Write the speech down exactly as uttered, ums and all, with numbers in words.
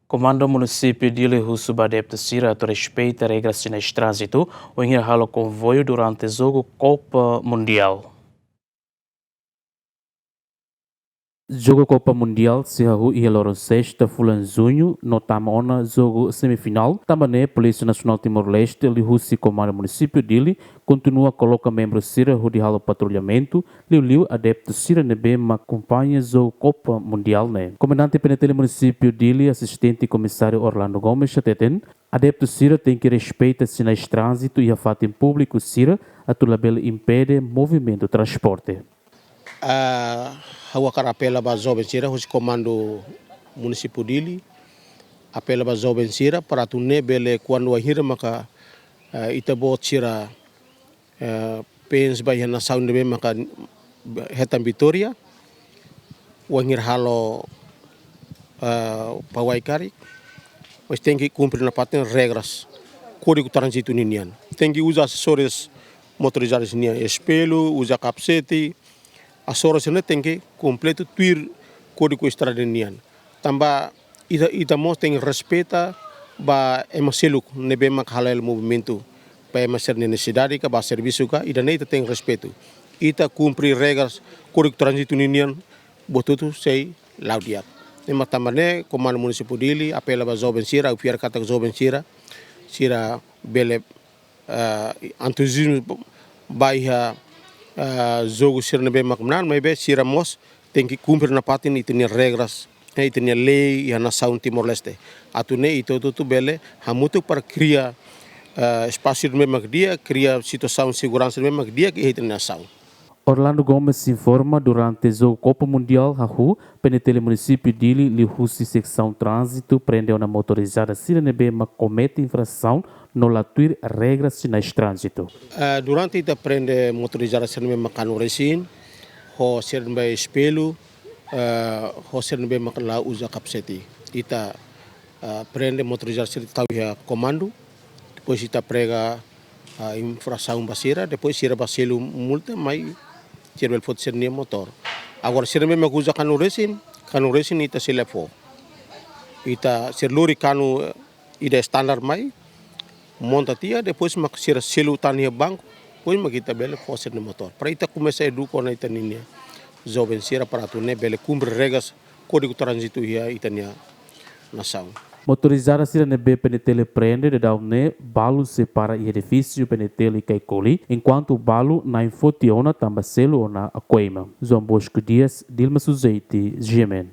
Komandu Munisípiu Dili husu ba adeptu sira atu respeita regras sinais tránzitu, wainhira halo konvoiu durante jogu Kopa Mundiál. Jogu Kopa Mundiál sei hahú iha loron sesta fulan Juñu no tama ona jogu semifinál. Tanba ne'e Polísia Nasionál Timor-Leste liuhusi Komandu Munisípiu Dili kontinua koloka membru sira hodi halo patrullamentu, liuliu adeptu sira ne'ebé mak akompaña jogu Kopa Mundiál ne'e. Komandante P N T L Munisípiu Dili, Asistente Komisáriu Orlando Gomes hateten, adeptu sira tenke respeita sinais tránzitu iha fatin públiku sira atu labele impede movimentu transporte. Ah, ha'u hakarak apela ba joven sira, husi Komandu Munisípiu Dili, apela ba joven sira para atu nune'e bele kuandu wainhira maka, ah, ita-boot sira, eh, fans ba iha nasaun ne'ebé maka hetan vitória, wainhira halo, eh, pawai karik, mas tenke kumpre nafatin regras Kódigu Tránzitu ninian. Tenke uza asesóriu motorizadu ninian, espellu, uza kapasete, asesóriu sira-ne'e tenke kompletu tuir Kódigu Estrada ninian. Tanba ita, ita mós tenke respeita ba ema seluk ne'ebé mak hala'o movimentu, ba ema sira-nia nesesidade ka ba servisu ka, ida-ne'e ita tenke respeitu. Ita kumpre regras Kódigu Tránzitu ninian, buat hotu sei la'o di'ak. Ema tanba ne'e, Komandu Munisípiu Dili apela ba joven sira, ha'u fiar katak joven sira, sira bele, eh, entuziazmu ba iha, eh, jogu sira ne'ebé mak manán, maibé sira mós tenke kumpre nafatin ita-nia regras, eh, ita-nia lei iha nasaun Timor-Leste. Atu nune'e ita hotu-hotu bele hamutuk para kria, eh, espasu ne'ebé mak di'ak, kria situasaun seguransa ne'ebé mak di'ak iha ita-nia nasaun. Orlando Gomes informa, durante jogu Kopa Mundiál hahú, P N T L Munisípiu Dili liuhusi Seksaun Tránzitu prende ona motorizada sira ne'ebé mak komete infrasaun no la tuir regras sinais tránzitu. Eh, durante ita prende motorizada sira ne'ebé mak kanu resin, ho sira ne'ebé espellu, eh, ho sira ne'ebé mak la uza kapasete. Ita, eh, prende motorizada sira tau iha komandu, depois ita prega, eh, infrasaun ba sira, depois sira bá selu multa, mai sira bele foti sira-nia motór. Agora sira ne'ebé mak uza kanu resin, kanu resin ita sei la fó. Ita sira lori kanu, eh, ida standar mai, monta tiha, depois mak sira selu tan iha banku, depois mak ita bele fó sira-nia motór. Para ita komesa eduka ona ita-nia joven sira para atu nune'e bele kumpre regras Kódigu Tránzitu iha ita-nia nasaun. Motorizada sira ne'ebé P N T L prende daudaun ne'e balu sei para iha edifísiu P N T L Caicoli, enkuantu balu na'in foti ona tanba selu ona Akoima. João Bosco Dias, Dilma Suzeti, G M N.